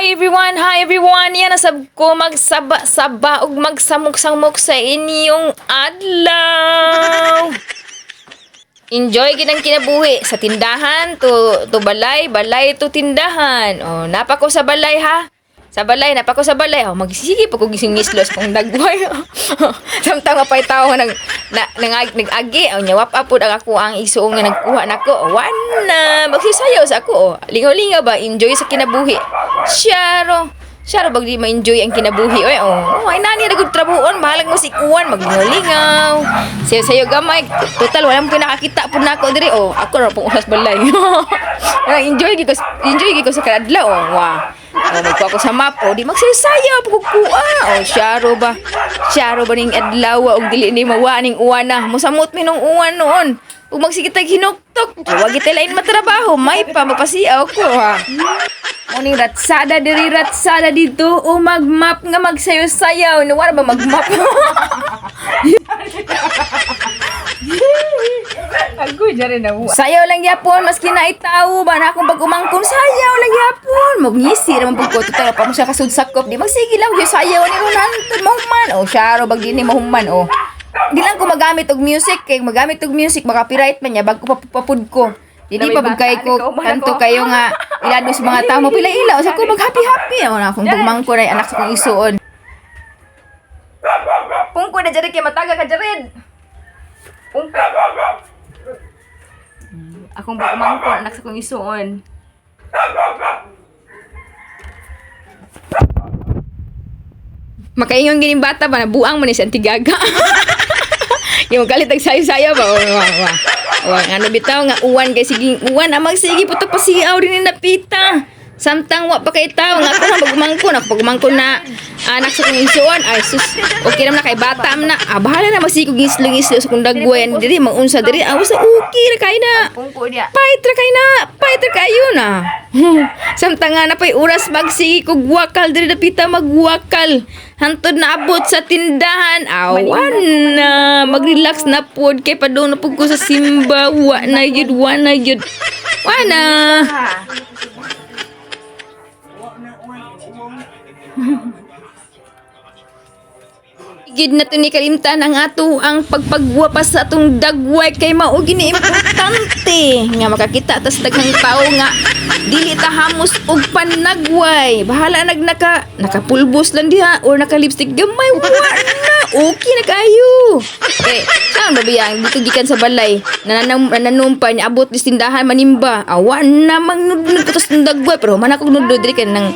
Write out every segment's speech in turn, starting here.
Hi everyone, hi everyone. Yan nasab ko magsaba-saba ug magsamok-samok sa inyong adlaw. Enjoy gid ang kinabuhi sa tindahan to balay, balay to tindahan. Oh, napa ko sa balay ha. Sa balay, napa ko sa balay. Oh, magsige pa ko gising-ngislos kung dagway. Samtang mapay tao nga nag na, nang, nag-agi, oh, nya wap apod ang ako ang isuong nga nagkuha nako. Oh, wana, magsisayaw sa ako. Oh. Lingaw-lingaw ba, enjoy sa kinabuhi. Syaro. Syaro bag di ma-enjoy ang kinabuhi. Oy, oh, oh ay nani na gud trabuon, bahalag mo sikuan, maglingaw-lingaw. Sayo-sayo gamay. Total wala mo pinakakita pud nako diri oh. Ako ra pong oras balay. Wala, enjoy gid ko sa kadlaw oh. Wa. Oh, magkuha ko sa map oh, di magsayo-sayo pud kuha. Oh, syaro ba. Syaro ba ning adlaw og dili ni mawa ning uwan na. Musamot mi nung uwan noon. Ug magsigitag hinuktok. Wa gid lain matrabaho, may pa magpasiaw ko ha. Muning ratsada diri, ratsada dito o magmap nga magsayo-sayaw. No, wala ba magmap? Agoy, dyan na. Sayaw lang yapon, maski na itawo ba na akong pag-umangkon, sayaw lang yapon. Magngisi raman pag ko, total pa mo siya kasudsakop. Di magsige lang, yung sayaw ni Ronaldo, mahuman. O, syaro, bag di ni mahuman, o. Di lang ko magamit og music, kay magamit og music, makapiright man niya, bago papud ko. Di di Naway pa pud bata, kay ko, ikaw man kanto ako. kayo nga, ilado sa mga tao, mapila ila, sa ko mag-happy-happy. O na, akong pagmangko na anak sa kong isuon. Pungko na Jared kay mataga ka Jared. Pungko. Akong pagmangko anak sa kong isuon. Makaingon gining bata ba nabuang man ni si Auntie Gaga. Yung galit ang sayo-sayo ba? Oh, wa, wa. Wa, nga ano bitaw nga uwan kay sige uwan amang sige putok pasiaw din ni napita. Samtang wa pa kay tawo nga ako na pagumangkon ako pagumangkon na anak sa kong isuon ay sus okay naman na kay bata man na ah, bahala na masigog ngislo-ngislo sa kong dagwayan diri mangunsa diri ah basta okay ra kay na. Pungko niya. Pait ra kay na, pait ra kayo na. Samtang nga na pa'y oras magsige kog wakal diri dapita magwakal. Hantod na abot sa tindahan, awan na magrelax na pod kay padung na pud ko sa simba, wa na yun, wa na yun. Wa na. Gid na to ni kalimtan ang ato ang pagpagwapa sa atong dagway kay mao gini importante nga makakita tas daghang tao nga dili ta hamos og panagway. Bahala nag naka nakapulbos lang diha or naka lipstick gamay wa na okay na kayo. Eh, saan ba biya dito gikan sa balay nananam nananumpa niya abot di tindahan manimba. Awa na mangnudnud ko tas dagway pero man ako nudod diri kay nang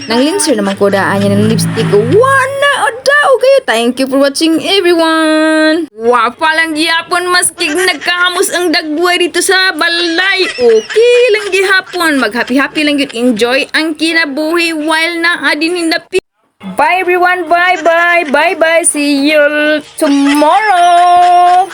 linser naman ko daan niya ng lipstick. Wa na o daw kayo. Thank you for watching everyone. Wa pa lang gihapon maski nagkahamos ang dagway dito sa balay. Okay lang gihapon. Mag happy happy lang gyud enjoy ang kinabuhi while na adin hindapi. Bye everyone. Bye bye. Bye bye. See you tomorrow.